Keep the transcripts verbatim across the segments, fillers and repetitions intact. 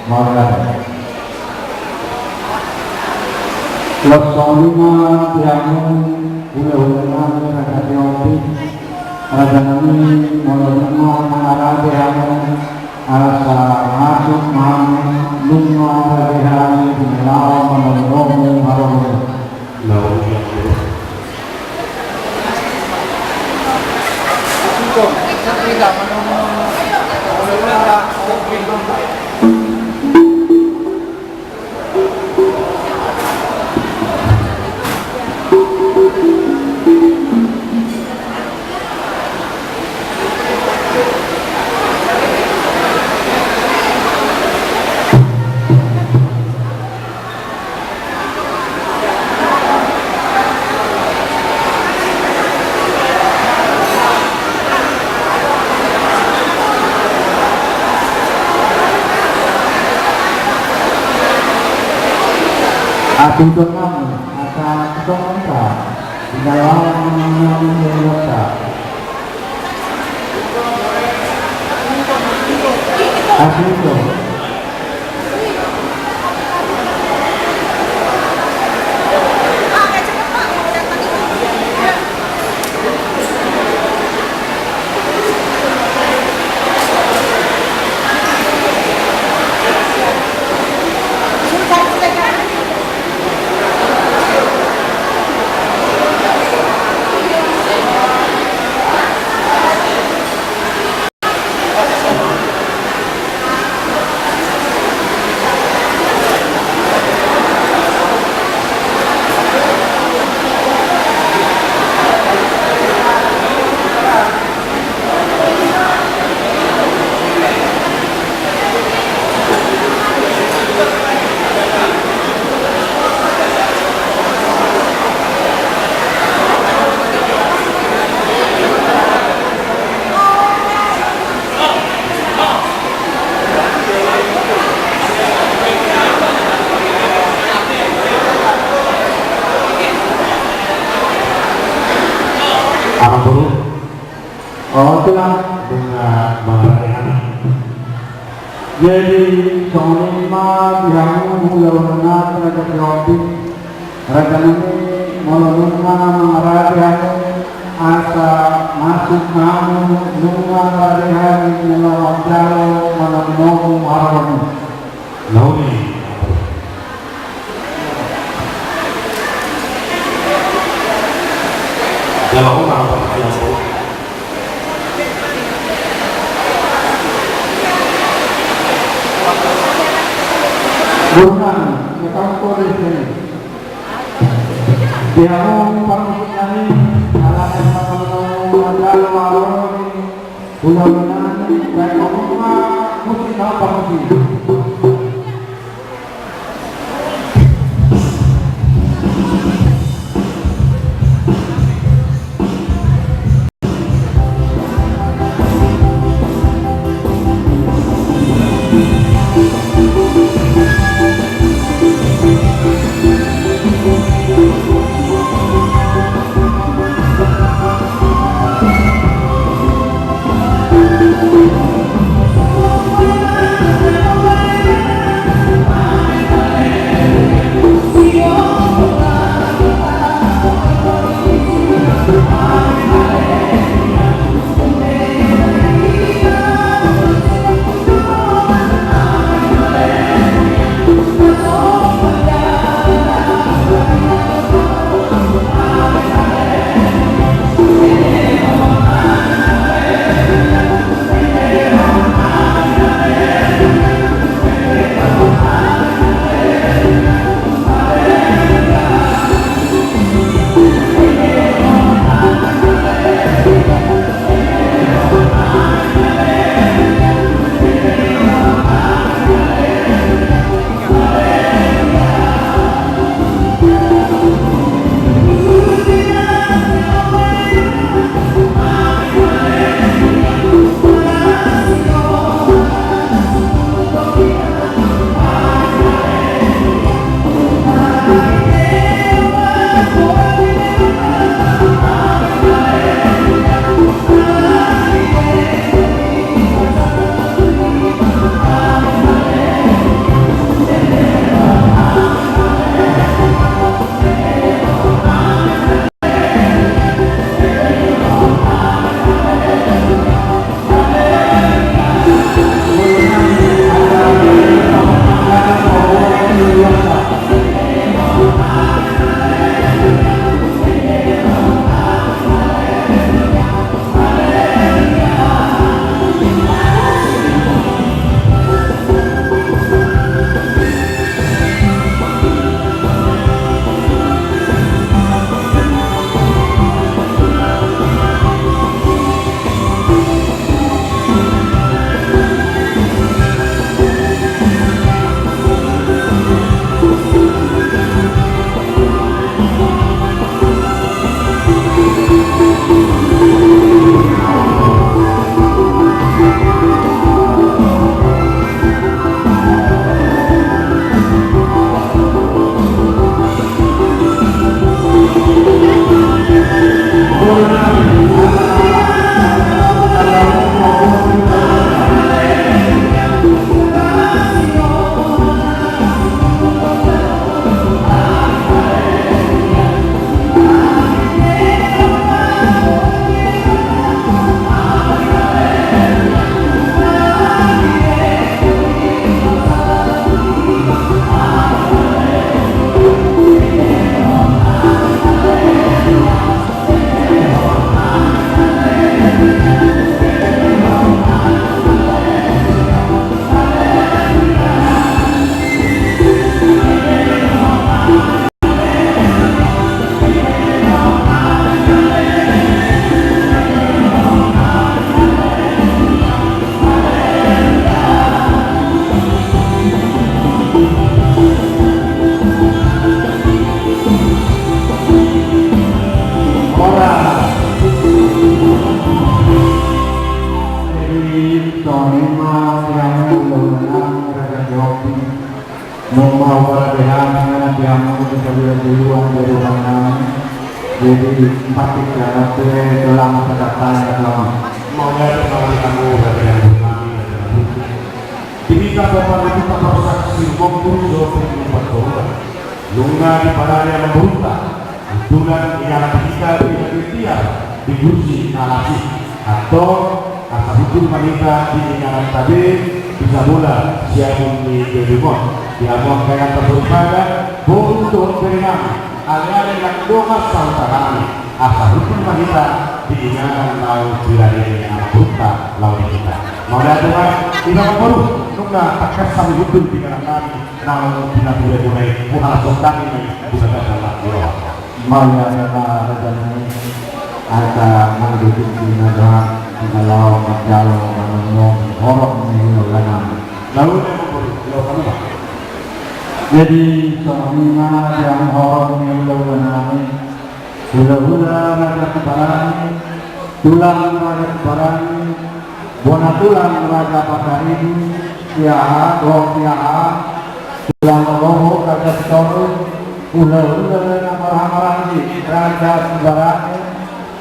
Mauliate. Laos songon i ma di hamu hulahula nami Raja Sihombing, raja nami, molo nunga mangarade hamu, asa masuk ma hamu, nunga rade hami di na laho manomunomu haroro. Laos. Asa tong hamu, asa tong hamu. Di na laho manomunomu haroro. Amangboru. Oke lah, dengan mengarahkan. Jadi, songon i ma di hamu hulahula nami Raja Sihombing, raja nami, molo nunga mangarade hamu, asa masuk ma hamu, nunga rade hami di na laho manjalo manomunomu haroro. Nauli. Jala hona apa yang baru? Burhan, ya kamu kau di sini. Di hamu parmusik nami, ala esa manjalo haroro ni hulahula nami, baen hamu ma musik na parmusik. Nunga huparade hami, anak, di hamu, di saluhut joloan, di rumah nami. Jadi, empat tiga, nanti, selama satu tahun, selama. Mauliate ma di hamu, raja ni boru nami, raja ni boru. Di hita, Bapak, di hita, Bapak, saksi, Bapak, Bapak, Bapak. Nunga diparade amangborunta. Kebetulan inganan hita di hadiah di kursi na las i. Antong asa hundul ma hita di inganan tabe di sabola siamun ni gedung on. Di hamu angka inanta soripada, boru dohot bere nami, aleale nang dongan sahuta nami, asa hundul ma hita di inganan naung diparade ni amangborunta laho di hita. Mauliate ma, inang boru, nunga tangkas hami hundul di inganan nami. Naung pinatureon i, huhalason hami ma i, bukan kata Allah, ya Allah. Mauliate ma, raja nami, asa mangido tingki na roha, di na laho manjalo manongtong horong ni hulahula nami. Lalu dia mengkori, ya Allah. Jadi, songon i ma di horong ni hulahula nami, hulahula Raja Sibarani, tulang Raja Sibarani, bona tulang Raja Pasaribu, Siahaan dohot Siahaan, tulang Lorobot Raja Sitorus, hulahula na marhahamaranggi Raja Sibarani,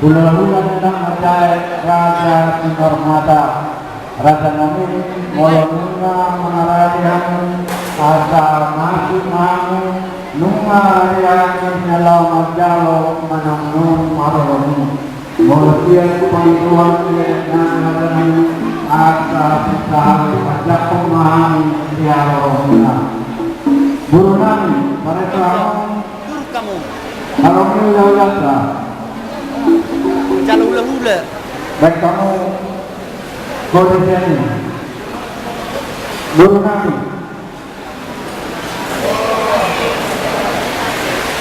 hulahula na marjae Raja Sinormata. Raja nami, molo nunga mangarade hamu, asa masuk ma hamu, nunga rade hamu na laho manjalo manongtong haroro i. Molo sian tu pangidoan ni raja nami, asa sahali manjangkon ma hami di haroro muna. Boru nami, pareto hamu. Haroro ni hulahulanta. Jalo hulahula. Baik, hamu. Boru nami.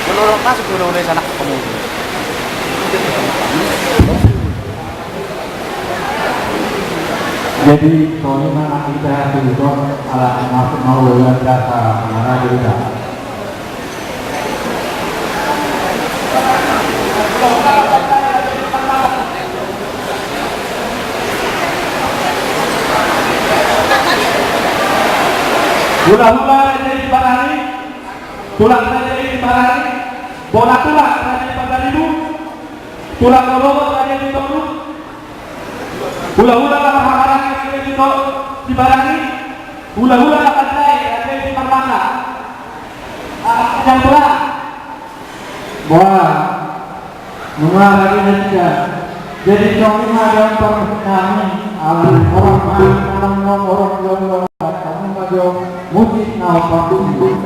Menurut masuk hulahula sana kamu. Jadi, soalnya mana kita itu, ala masuk mau lewat jasa, mana kita. Hulahula Raja Sibarani, tulang Raja Sibarani, bona tulang Raja Pasaribu, tulang Lorobot Raja Sitorus, hulahula na marhahamaranggi Raja Sibarani, hulahula na marjae Raja Sinormata. Anak yang tulang. Wah, nunga rade nasida. Jadi songon i ma di parmusik nami, ala horong ma, horong, horong, horong, horong, musik na parmusik.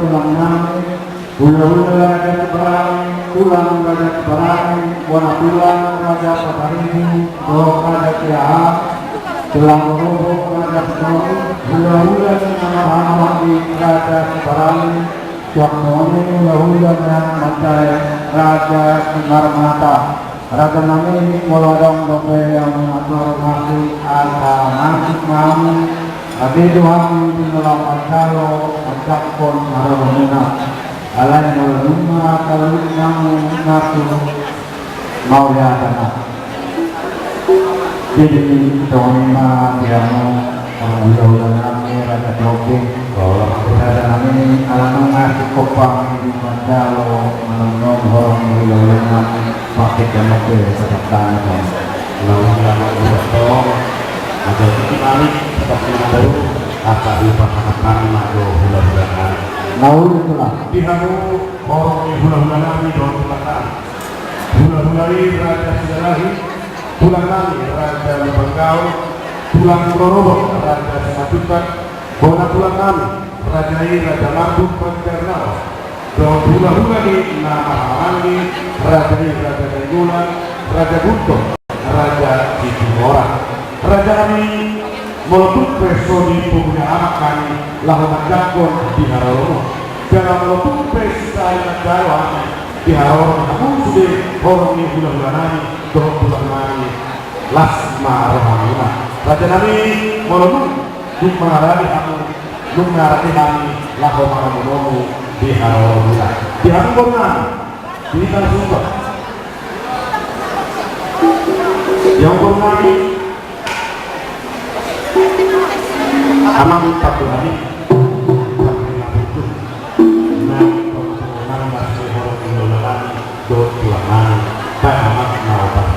Tulang nami, hulahula Raja Sibarani, tulang Raja Sibarani, bona tulang Raja Pasaribu, dohot Raja Siahaan, tulang rorobot Raja Sitorus, hulahula ni na marhahamaranggi Raja Sibarani, sian muse hulahula na mardalan Raja Simarmata. Raja nami, molo adong dope hamu na torop, asa masuk ma hamu, ate do hami di na laho manjalo manjangkon haroromuna. Alai molo nunga taluhut hamu, na tung mauliate ma. Jadi, songon i ma di hamu, horong ni hulahula nami Raja Topik. Raja nami, ala nunga singkop hami di manjalo manomu horong ni hulahula nami, paket jamuk pe tetap tangan. Lalu nami tetap tong, agar kita nami tetap mengatur, asa lupa harapan ma jo hulahula nami. Lalu itulah. Di hamu horong ni hulahula nami dohot tulang nami. Hulahula i Raja Sidalahi, tulang nami Raja Lumban Gaol, tulang rorobot Raja Simanjuntak, bona tulang nami, raja i Raja Marbun Banjarnegara, dohot hulahula ni na marhahamaranggi, raja i Raja Nainggolan, Raja Gultom, Raja Situmorang. Raja nami, molo tung pe so dipogu ni amak hami laho manjangkon di haroromu, jala molo tung pe sisahali manjalo hami di haroro, hamu sude horong ni hulahula nami dohot tulang nami, las ma rohamuna. Raja nami, molo nunga, nunga mangarade hamu, nunga mangarade hami laho manomunomu di haroromuna. Di hamu boru nami, di hita suka. Di hamu boru nami, amang patuhani, patuhani na butuh, na patuhani na sehorong di lola nami, dohot tulang nami, baik amang na obat.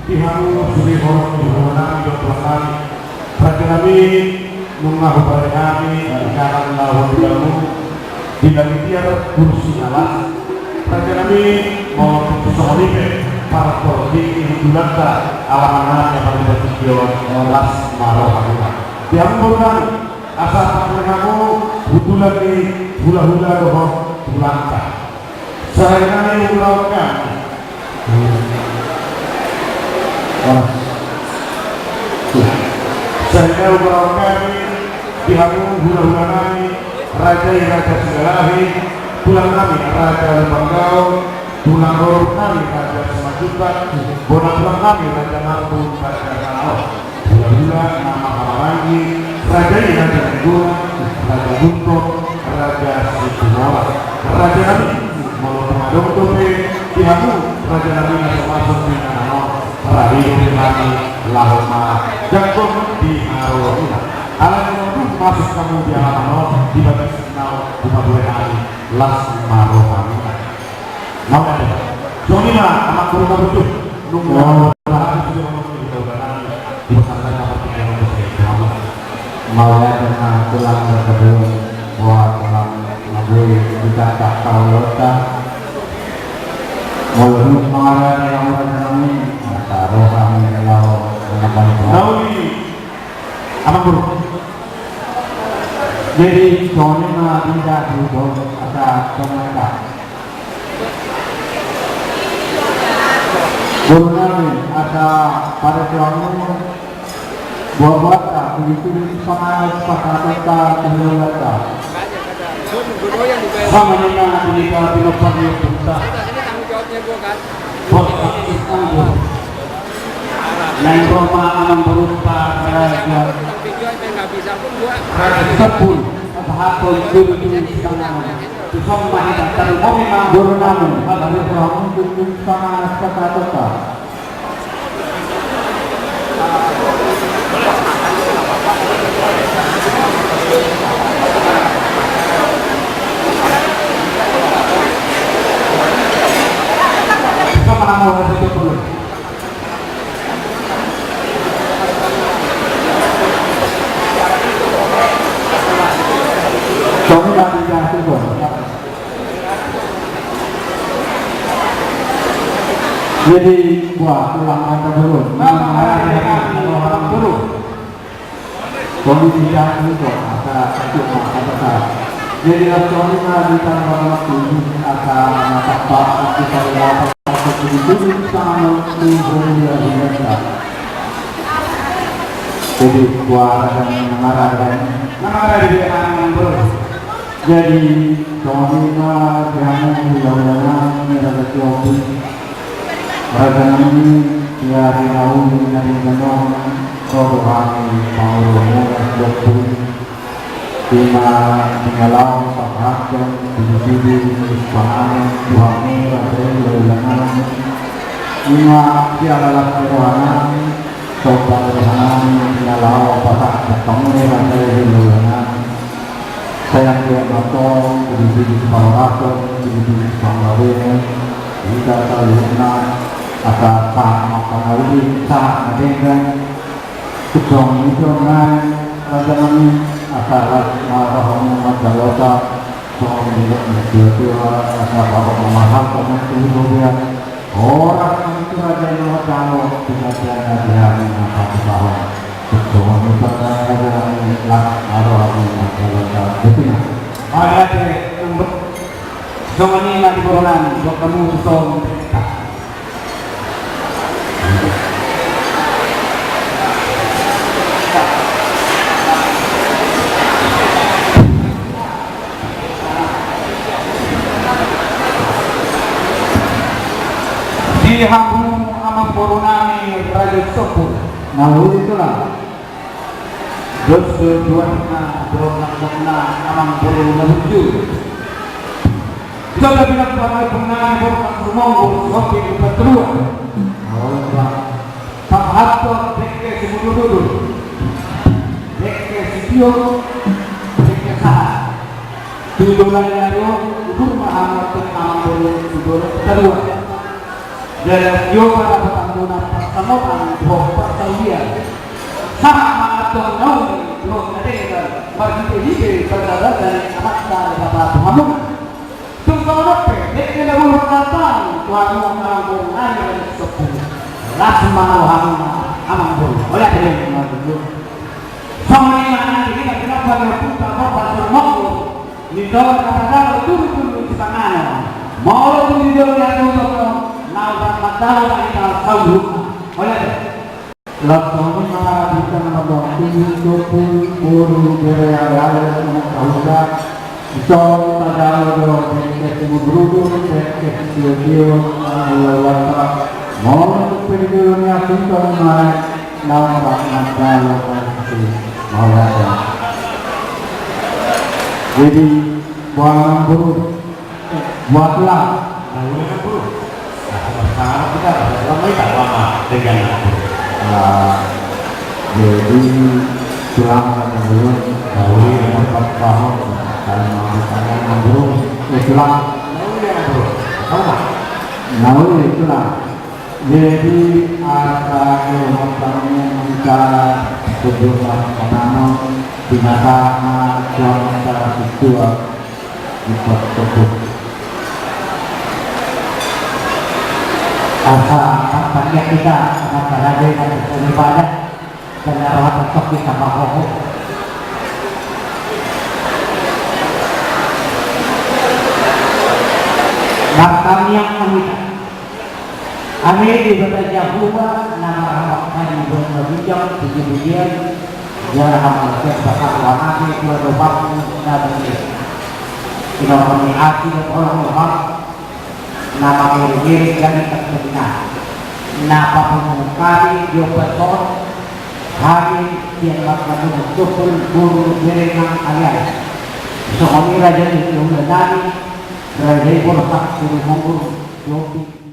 Di hamu sude horong ni hulahula nami dohot tulang nami, raja nami, nunga hubege hami inganan na hudok hamu di na tiar kursi na las. Raja nami, molo tung songon i pe partorang ni hutulanta, alaman nami na partingkian, las ma rohamuna. Di hamu boru nami, asa pangke hamu hutulan ni hulahula dohot tulangta. Sai nunga huulaon hami. Sai nunga huulaon hami di hamu hulahula nami, raja i Raja Silalahi, tulang nami Raja Lumban Gaol, tulang rorobot nami Raja Simanjuntak, bona tulang nami Raja Marbun, Raja Manaon. Hulahula na manghamaranggi, raja i Raja Nainggolan, Raja Gultom, Raja Situmorang. Raja nami, molo tung adong dope di hamu raja nami na so masuk di inganan on, raja nami, laho ma jangkon di haroromuna. Alai molo tung masuk hamu di alaman on, di bagasan na on, hupaboa hami, las ma rohamuna. Mauliate. Songon i ma, amang boru na burju. Nunga. Oh. Mauliate ma tulang na tadong, boha tulang na boi di tangkas haholonta. Molo dung mauliate hamu raja nami, asa ro hami laho manambani. Nauli. Amang boru. Jadi songon i ma di da di bos asa songon i. Boru nami, asa parejoanmu Buat-buat ta, tulis-tulis, pangalos, pasahaton ta tu hulahulanta. Sama nina, tulis ta, pinompar ni punta. Bos, taktis anggur. Naeng ro ma amang boru, raja, raja Sepul, pasahaton tulis-tulis, pangalos. Tuson ma hita, taruhon ma boru nami, taruhon tulis-tulis, pangalos, pasahaton ta. Jadi, wah, ulang kata dulu. Nah, nah, nah, nah, nah, dulu. Kondisi jatuh kok, asa itu kok, asa besar. Jadi, langsung kita di tanggal waktu ini, asa mata pak, kita lihat, asa itu, itu, sama, itu, itu, itu, itu. Jadi, wah, ada yang marah, ada yang marah, ada yang marah. Jadi, songon i ma di hamu hulahula nami, raja Sihombing, raja nami, di ari na uli na di ganong, ro do hami pangurumuna Sihombing, ima di na laho pasahathon tulis-tulis panganon tu hamu raja i, hulahula nami, ima siala las ni roha nami, somba ni roha nami, di na laho pasahathon tu hamu raja i, hulahula nami. Sai anggiat ma antong, tulis-tulis panghorason, tulis-tulis panggabungan, hita saluhutna, asa sahat ma angka na uli, sahat ma denggan. Tung songon i do nai, raja nami, asa las ma rohamu manjalo hata, songon nidok ni situa-tua, asa baru ma marhalto nai tu hita. Horas ma tu raja i na mardalan, tu raja na di hami na patusahon. Songon i ma raja nami, las ma rohamu manjalo hata. Betina. Mauliate, songon i ma di boru nami, buat hamu tu son. Di hamu amang boru nami raja Sihombing. Na uli tulang. Dos do tuan na, dos na tuan na, amang boru na burju. Jala bilang pangaipung nami boru na sumonggo, sopi di patrua. Pasahathon dengke simudur-udur, dengke sitio, dengke sahat. Tu joloan ni ari on, udur ma hamu tu amang boru, tu joloan ni ari on. Jala tio ma dapotan muna parsamotan dohot parsaulian. Sahat ma antong na uli dohot na denggan, marhite-hite parsaoran ni amanta Debata tu hamuna. Tung songon on pe, dengke na boi hupangkatahon tu hamu amang boru nami raja Sihombing. Las ma rohamuna amang boru. Olo, ate, songon i ma nang di hita di lompa ni ompunta Ompu Sumonggo. Ni jolo na pajalo tudu-tudu sipanganon. Molo tung di jolo ni hatutup on, na umpat manjalo ma hita saluhutna. Olo, ate. Las ma hita na mardongan tubu, tubu, boru, bere, ale-ale, songon sahuta. Dison tajalo do dengke simudur-udur, dengke sitio-tio, ala-ala. Molo tung pe di jolo ni hatutup on, na umpat manjalo ma hita. Mauliate. Jadi, buat amang boru. Buat tulang. Nah, uli amang boru. Nah, sama-sama kita, sama-sama kita, sama dengan amang boru. Nah, jadi tulang kata dulu. Nah, uli amang boru. Kalau mau bertanya amang boru, eh, tulang. Nah, uli amang boru. Tahu nggak? Nah, uli tulang. Jadi, asa keluhan kami minta sebelum penanam, binatang, jual antara siswa, di Kota Tebus. Asa, apa dia kita, apa saja dengan ibadah, dan arwah tetap kita bawa. Martangiang ma hita. Ale Debata Jahowa na marhahamaranggi Mabinjang puji-pujian, jala hamauliate pasahat tu Amanta, tu Tuhan Debata, na basa. Ina hami asi dan orang Tuhan, na mangere-ngere jadi terpedina. Na papungu hami di ompat on, hami sian marga Gunung Tupul, Guru Berengang Aliai. Songon i raja ni hulahula nami, Raja i Borsak Sirumonggur, Jopi.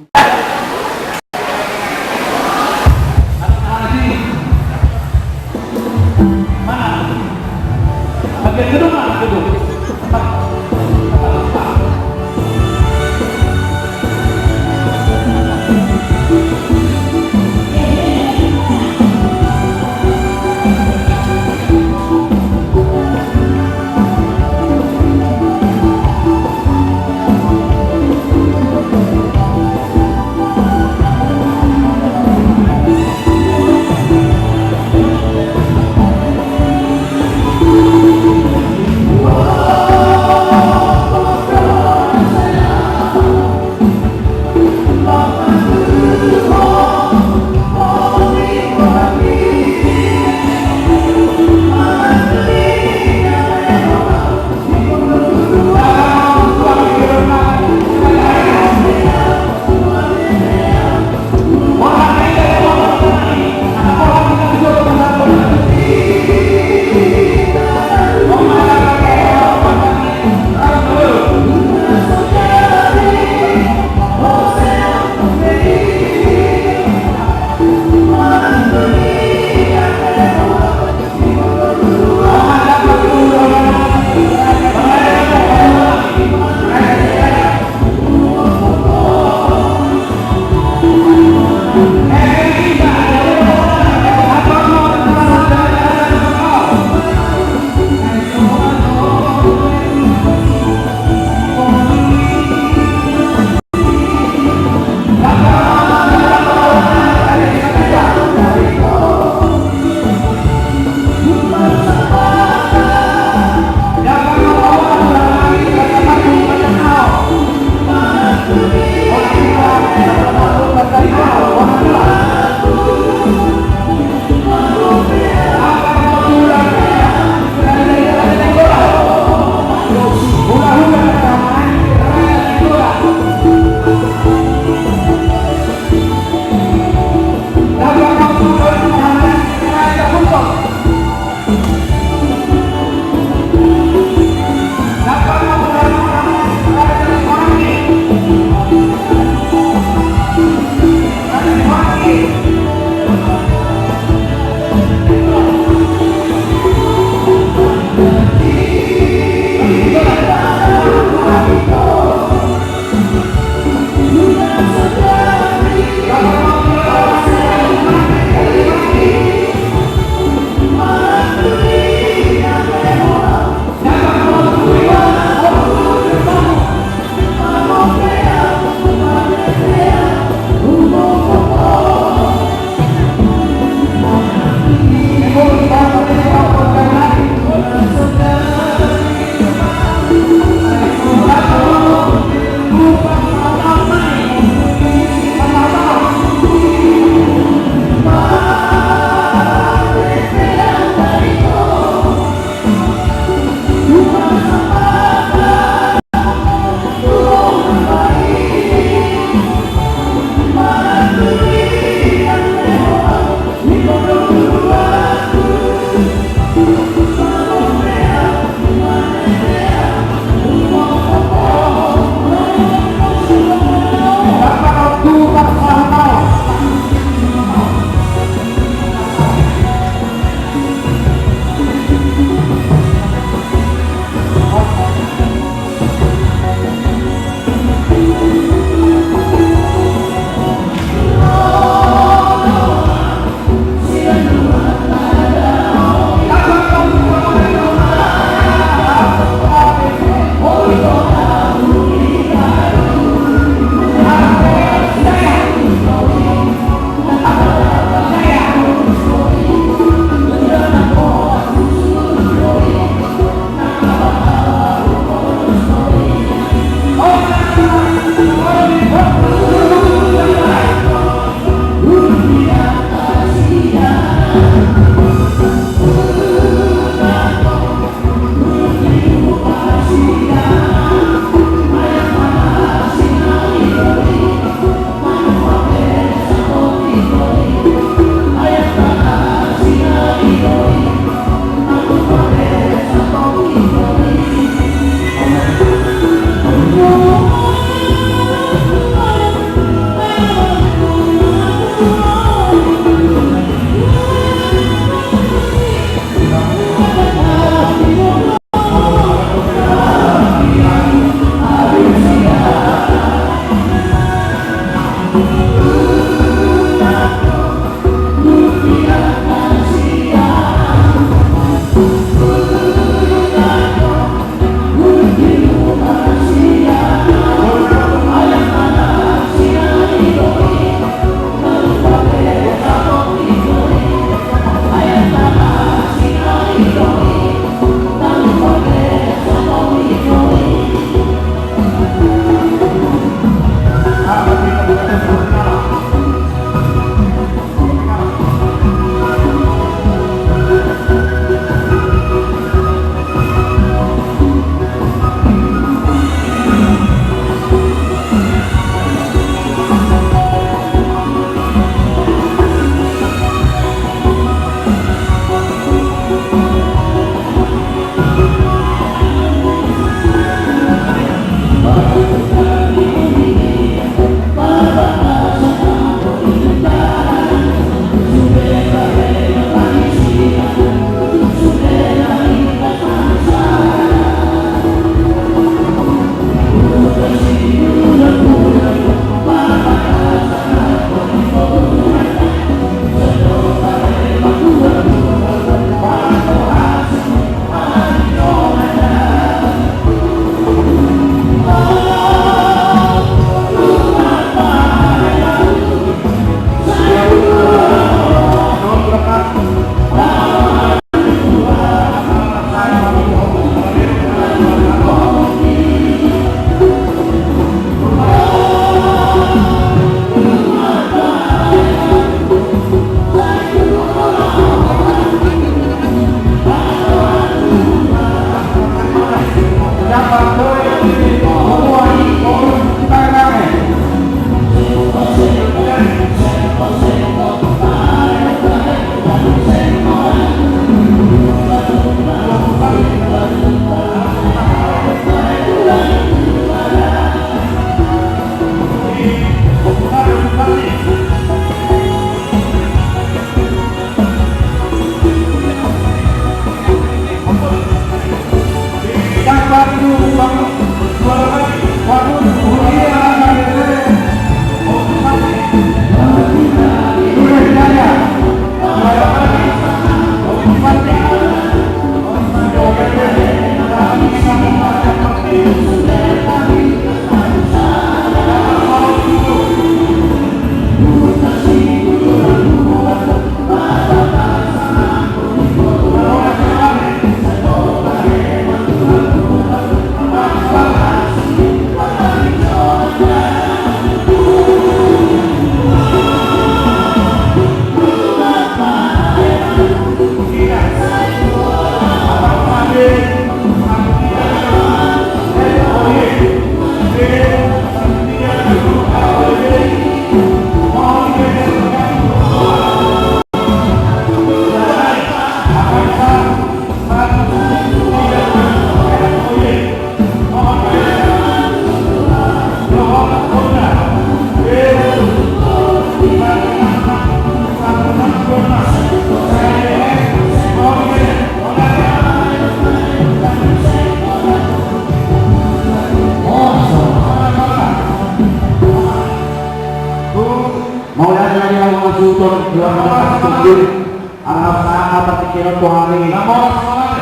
Mauliate ma di hamu hasuhuton, di hamu hasuhuton. Ala sahat partingkian tu hami.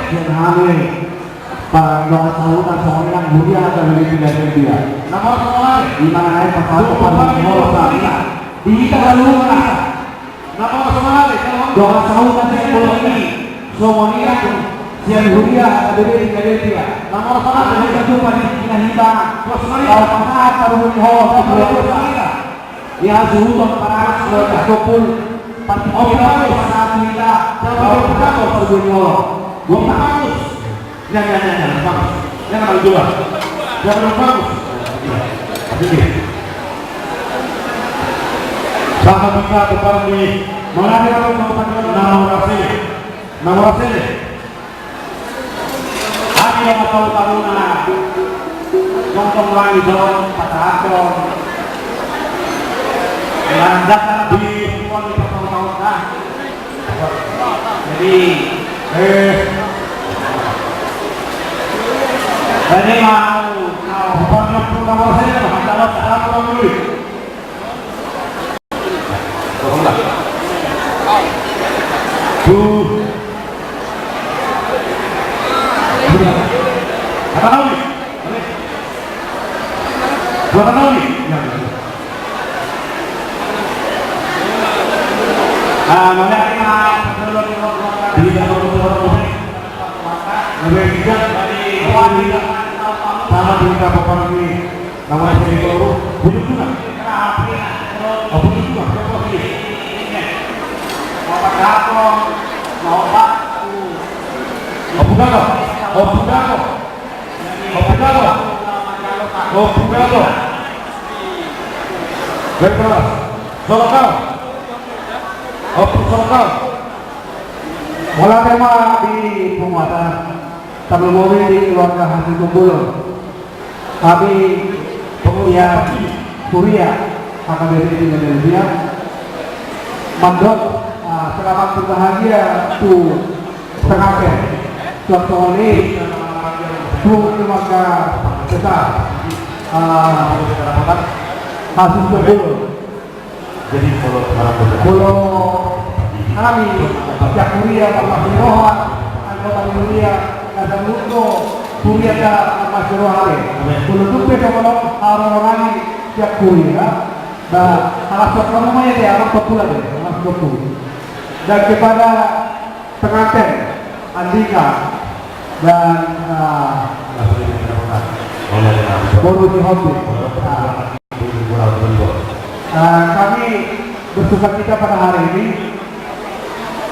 Sian hami. Panggabean sahuta songon i nang huria H K B P Piga Deltia. Ima na naeng pasahat tu partingkian. Di hita saluhutna. Dongan sahuta sian bolon i songon i nang sian huria H K B P Piga Deltia. Ala sahat tu partingkian hita. Pasahat partingkian. Ia suhuton paras lo kasopul. Partingkian pasahat tu hita. Pasahat partingkian. Ia, ia, ia, bagus. Ia, bagus. Oke. Sama kita depan di mana dia, na murah sini. Na murah sini. Hami do tamu-tamuna. Tongtong ma i do pasahathon. Lanjut di pon di pasahathon. Jadi, eh, jadi mau, mau pon di pasahathon, kita lo sekarang dulu. Tuh. Apa kau ni? Dua kali. Ah, mana? Tidak. Sama kita papan ini. Nama saya itu. Bujuk juga. Oh, bujuk juga. Oh, budak. Oh, budak. Ompu Dago. Ompu Dago. Baik, keras. Solokal. Ompu Solokal. Mauliate ma di punguanta. Tarlumobi di keluarga Haji Kumbul. Kami pengusia kuria H K B P Piga Deltia. Mandok, ah, selamat berbahagia tu pengantin. Contoh ni, tu keluarga besar, ah, Haji Kumbul. Jadi, kalau, kalau kami, sian kuria, Bapak Siroha, anggota kuria, kadang untuk kuria, Bapak Siroha, ya. Kalau tu, kalau orang-orang sian kuria, Bah, alas dua puluh namanya dia, alas dua puluh aja, alas dua puluh. Dan kepada pengantin, Andika, dan, ah, Boru di Hobi. Ah. Ah, kami bersuka cita pada hari ini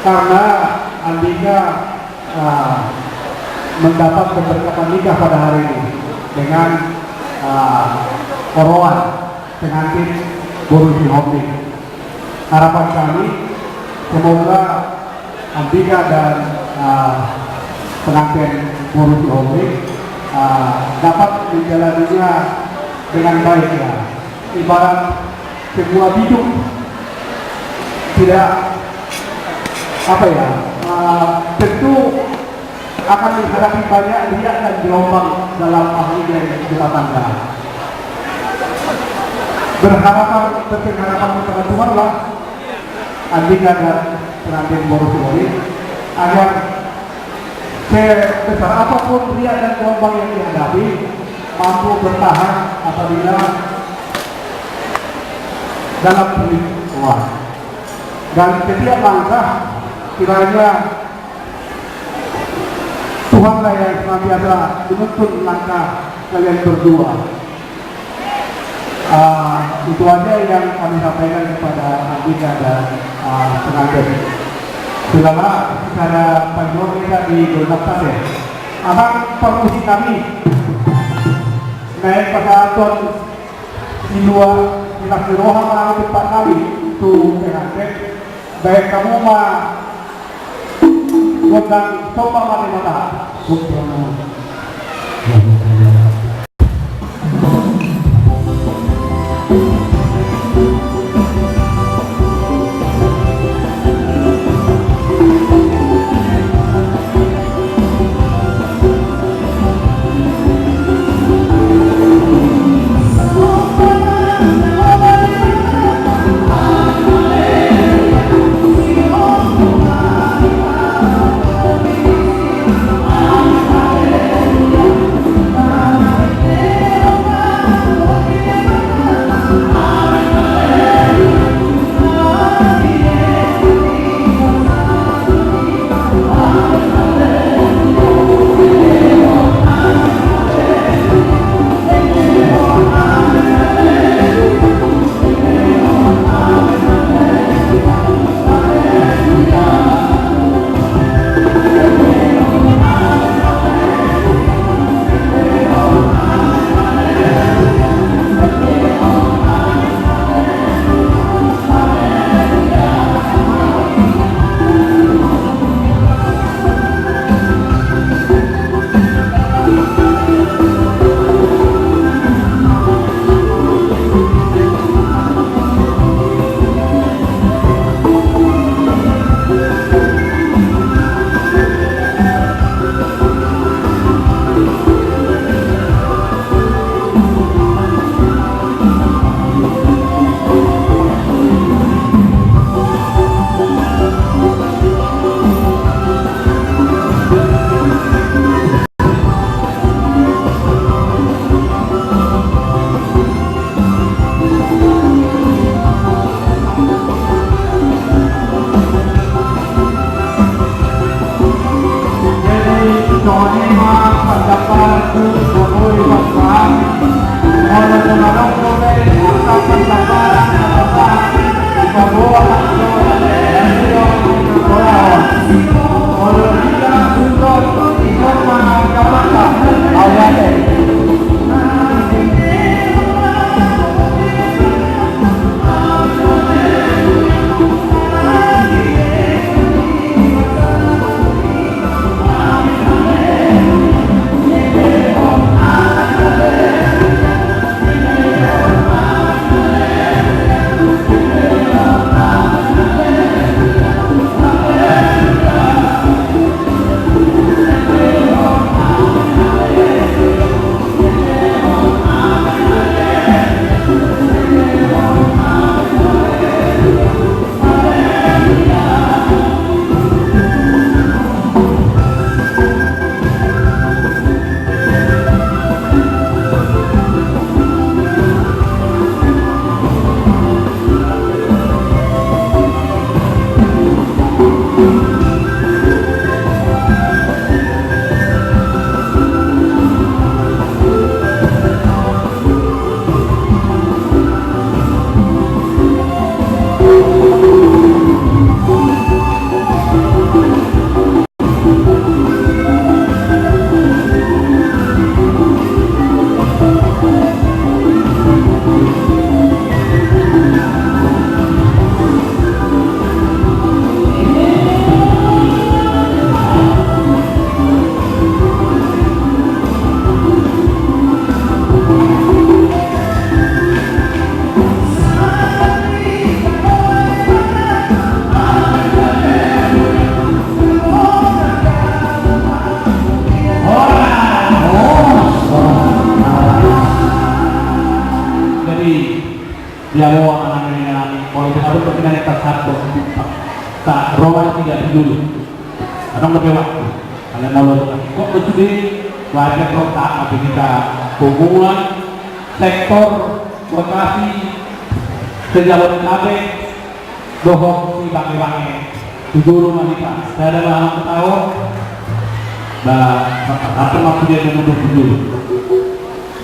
karena Andika, ah, mendapat keberkatan nikah pada hari ini. dengan, ah, oroan pengantin boru Sihombing. Harapan kami, semoga Andika dan, ah, pengantin boru Sihombing, ah, dapat menjalaninya dengan baik, ya. Ibarat sebuah biduk, tidak, apa ya, eh, tentu akan menghadapi banyak riak dan gelombang dalam mahligai rumah tangga. Berharapan, berpengharapan kepada Tuhan lah, Andika dan pengantin boru Sihombing, agar sebesar apapun riak dan gelombang yang dihadapi, mampu bertahan apabila dalam perlindungan Tuhan. Dan setiap langkah, kiranya Tuhanlah yang senantiasa menuntun langkah kalian berdua. Ah, itu aja yang kami sampaikan kepada Andika dan, ah, pengantin. Sudahlah, secara panjang kita di Golkar ya. Abang permisi kami. Naik pasahaton silua, silas ni roha ma ahu tu tempat nami, tu pengantin. Baen hamu ma gondang Somba ma Debata. Jawa manang ini nami, kalau kita pun berpindah ke satu, tak roman tidak dulu. Kadang lebih waktu. Kalau mau lo kok betul di wajah kota, tapi kita hubungan sektor Bekasi, se-Jabodetabek, dohot si bange-bange. Tu jolo ma hita, sada ma hita tahu. Ba, apa ma dia yang mundur tu jolo.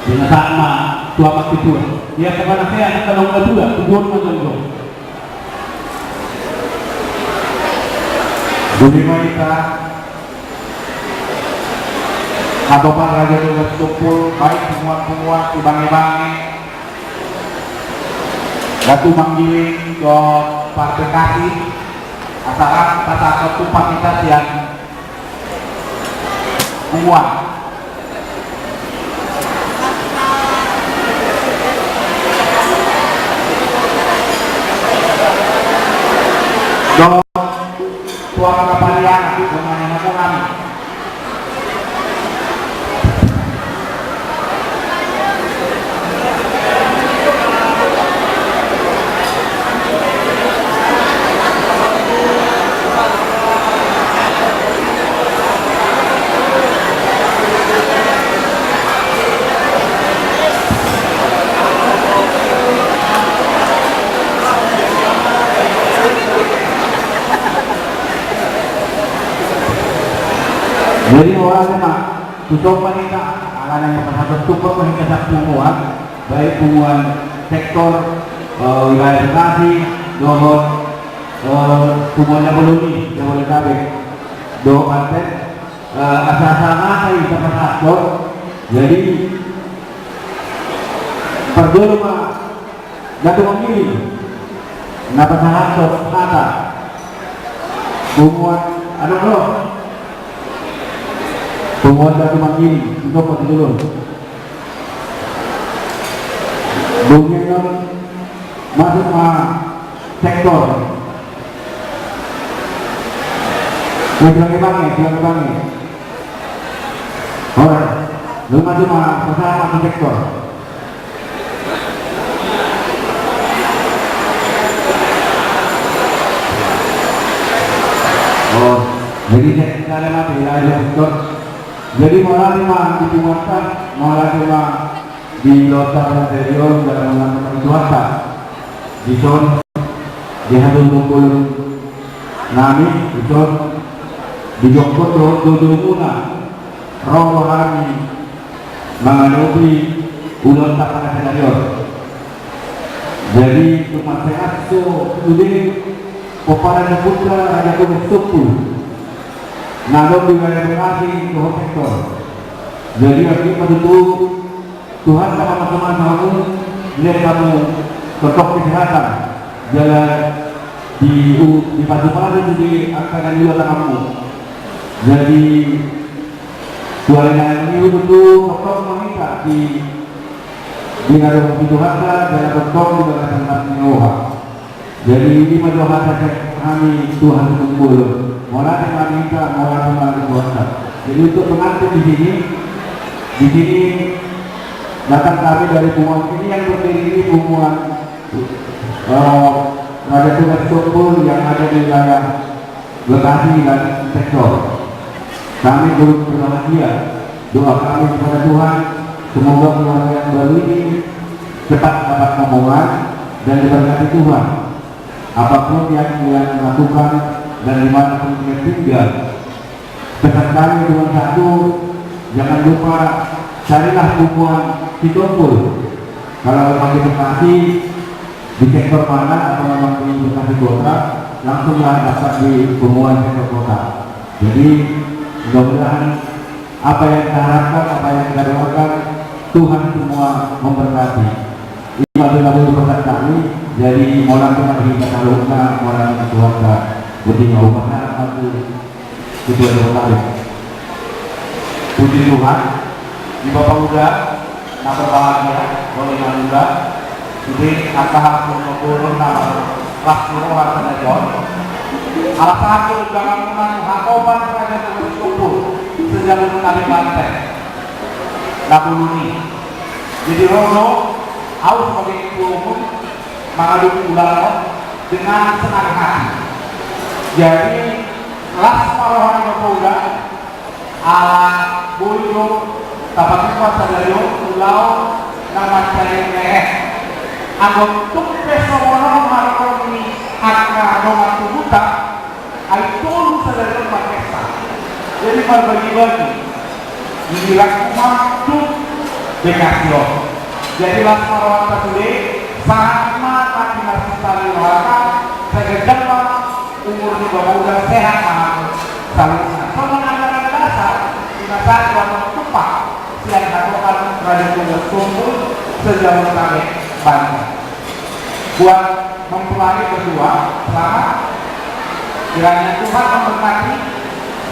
Dengan sama tua pasti tua. Ia kepada saya kita nunggu tua, tu jolo ma jolo. Jadi ma hita, Hatopan Raja Tugas Tumpul, baik punguan-punguan, tu bange-bange, Datu Manggiling, dohot Parbekasi, asa pasahat tu pamita sian punguan. Dohot Tuan Kapaliana, Tuan Kapaliana. Jadi, orang kena tu son ma hita, alana yang pasahat tu son ma hita sapunguan, baik punguan sektor, eh, wilayah Bekasi, dohot, eh, punguan Jaboloni, Jabodetabek, dohot Banten, eh, asa-asa na hita pasahat tu son. Jadi, parjolo ma Datu Manggiling, na pasahat tu son hata. Punguan, anu, anu. Punguan Datu Manggiling, tu son ma tu jolo. Dung i annon masuk ma sektor. Weh, tu bange-bange, tu bange-bange. Ora, dung i masuk ma pasahat ma tu sektor. Oh, jadi saya, saya ada mati, ya, ya, sektor. Jadi, mauliate ma di punguanta, mauliate ma di ulaonta, pangajarion, jala mauliate ma di Tuhanta. Dison, di hasuhuton bolon nami, dison, di jongkon dohot dodomuna, ro do hami mangadopi ulaonta, pangajarion. Jadi, tung mansai so sude pomparan ni ompunta Raja Tugas Tumpul na adong di wilayah Bekasi dohot sektor. Jadi, atik ma tutu Tuhanta mamasumasu hamu, dilehon hamu tongtong kesehatan, jala di, u, dipasupasu sude angka na niula tanganmu. Jadi, tu ari na naeng on tutu tongtong ma hita di, di na dong di Tuhanta, jala tongtong di bagasan parningoha. Jadi, i ma jo hata sian hami tu hasuhuton bolon. Mauliate ma di hita, mauliate ma di Tuhanta. Jadi, untuk pengantin di sini, di sini datang kami dari punguan ini, yang berdiri ini punguan, eh, Raja Tugas Tumpul yang ada di wilayah Bekasi dan sektor. Kami turut berbahagia. Doa kami kepada Tuhan, semoga keluarga yang baru ini cepat dapat omongan dan diberkati Tuhan. Apapun yang ia lakukan dan di mana pun ia tinggal, pesan kami cuma satu, jangan lupa carilah punguan Sitompul. Kalau memang di Bekasi, di sektor mana, atau memang di Bekasi Kota, langsunglah daftar di punguan sektor kota. Jadi, mudah-mudahan apa yang kita harapkan, apa yang kita doakan, Tuhan semua memberkati. I ma tutu pesan kami. Jadi, mauliate ma di hita saluhutna, mauliate ma di Tuhanta. Boti ma, hupasahat ma tu Ketua Dewan Tarik. Puji Tuhan, di Bapak Uda, na berbahagia, Roli Manula, sude angka hasuhuton bolon na las ni roha sadari on. Alas sahat tu undanganmuna tu hatopan Raja Tugas Tumpul, se-Jabodetabek, Banten. Na bolon i. Jadi, ro do, au sebagai ketua umum, Mangadopi ulaon dengan senang hati. Jadi, las ma roha ni Bapa Uda, ala boi do tapatupa sadari on ulaon na mansai mehe. Anggo tung pe songon on haroro ni angka dongan tubuta, ai tolu sadari on marpesta. Jadi marbagi-bagi. Giliranku ma tu Bekasi on. Jadi las ma rohanta sude, sahat ma na pinarsinta ni rohanta, sai ganjang ma umur ni Bapa Uda, sehat ma hamu saluhutna. Songon anggaran dasar, di na sahat rohanta tupa sian hatopan Raja Toga Sitompul se-Jabodetabek Banten. Buat mempelai berdua, selamat. Kiranya Tuhan memberkati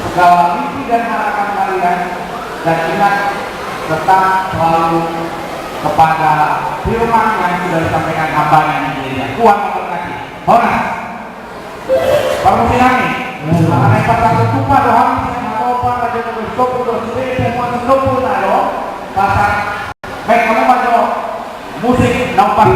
segala mimpi dan harapan kalian, dan ingat, tetap selalu kepada firman yang sudah disampaikan hambanya di gereja. Tuhan memberkati. Horas. Parmusik nami. Anak empat ratus tupa dohami, siapa Raja Toga Sitompul, dohot sude, semua Sitompul nado. Pasang. Baik, kamu maju. Musik na opat.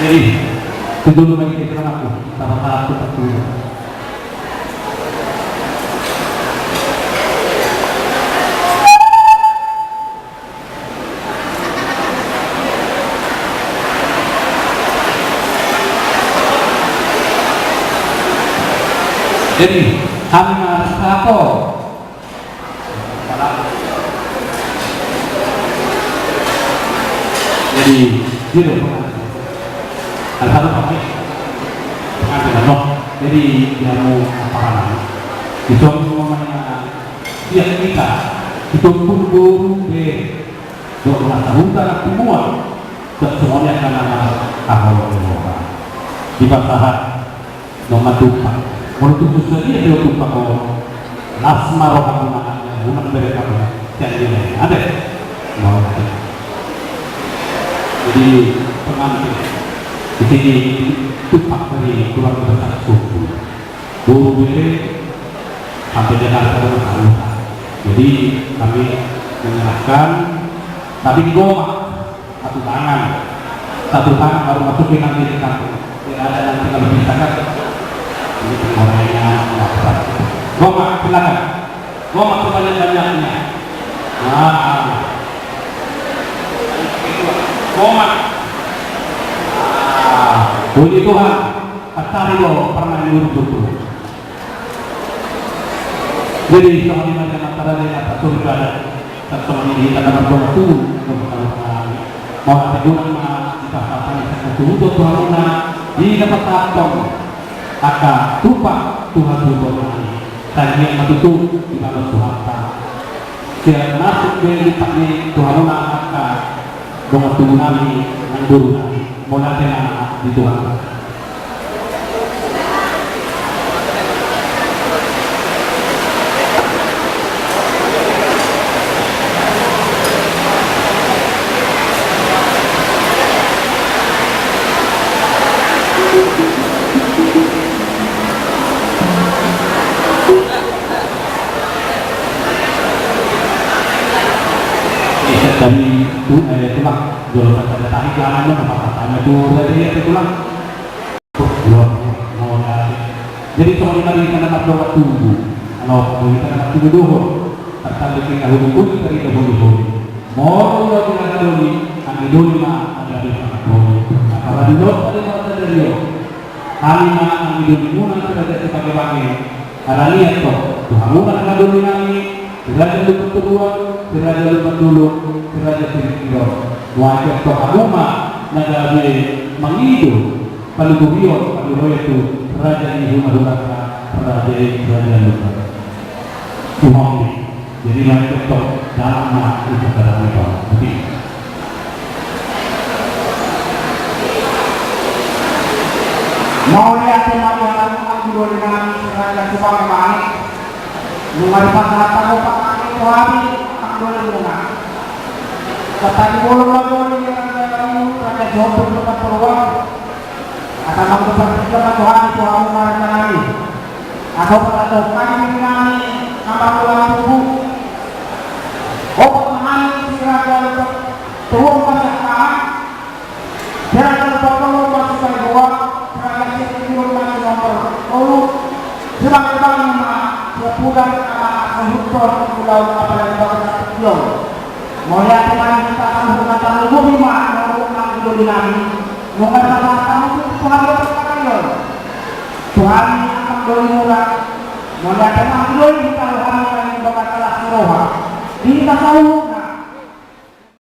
Jadi, itu dulu bagi kita, aku. Sama-sama, aku tak dulu. Jadi, hami ma sahako. Jadi, gitu. Ada satu pakai. Pengantin, no. Jadi, dia mau apa namanya? Di suatu rumahnya, dia kita. Itu pun boru be. Dok mata hutan aku mua. Dok semuanya karena apa? Di pasahat. Dong ma tupa. Molo tung so sadia do tupa on, las ma roha ni anak, unang bere hamu sian dia. Ate. Mau ate. Jadi, pengantin di sini tupa dari keluarga besar Sitompul. Boru, bere, sampai Jakarta, rumah. Jadi, kami menyerahkan, tapi goma. Satu tangan. Satu tangan baru masukin nanti di kantong. Tidak ada nanti kalau bisa kan. Ini pengorainya, apa. Goma, silakan. Goma sebanyak-banyaknya. Nah. Goma. Ah, puji Tuhan. Pacari lo pernah nyuruh betul. Jadi, songon i ma di antara di atas surga dan songon i di antara dua tu, dua tu. Mau nanti guna ma di pasal tadi, satu tu, dua tu, di dapat satu. Angka tupa Tuhan tu, dua tu. Tadi yang satu tu, di mana Tuhan tak. Sian masuk di lipat ni Tuhan, angka dongan tubu nami, nang boru nami, mauliate ma di Tuhan. Esa tadi tu, eh, tulang. Jolo tadi tadi jangan lupa tanya tu tadi ya tulang. Jadi songon i ma di na mardongan tubu. Alo, di na martubu dohot. Tartanda di na huduk-huduk dari dohot-dohot. Molo ulaon na doli, anggi doli ma na gabe panganon. Apala di lot tadi martanda dio. Hami ma anggi doli muna si Raja Sibage-bage. Alani i antong tu hamuna anggi doli nami, si Raja Lumban Toruan, si Raja Lumban Dolok, si Raja Siringgiro. Nuaeng pe antong hamu ma na gabe mangido palugurion, padi ro i tu raja ni hulahulanta, raja i Raja Lumban. Tumambi. Jadi nuaeng pe antong dalan ma di pagarapan i. Mauliate ma di hamu anggi doli nami si Raja Sibage-bage. Nunga dipasahat hamu pangani tu hami anggi doli muna. Satahi bolon ma doli ni Raja Gayus, Raja Sihombing Lumban Toruan. Asa mangkuparsilakan tu hami tu hamu ma raja nami. Asa pasahathon hami nami na marhula tubu. Opat ma hami si Raja Lumban Toruan ma sian tangan. Raja Lumban Toruan ma sian tangan. Raja Siringgiro ma sian nomor tolu. Sibage-bage ma sian pudan, na mangahuthon ulaon apala di bagasan tingki on. Mauliate ma di hita saluhutna, tarlumobi ma di hamu anggi doli nami. Nunga dipasahat hamu tu hami anggi doli muna. Mauliate ma anggi doli, di hita saluhutna.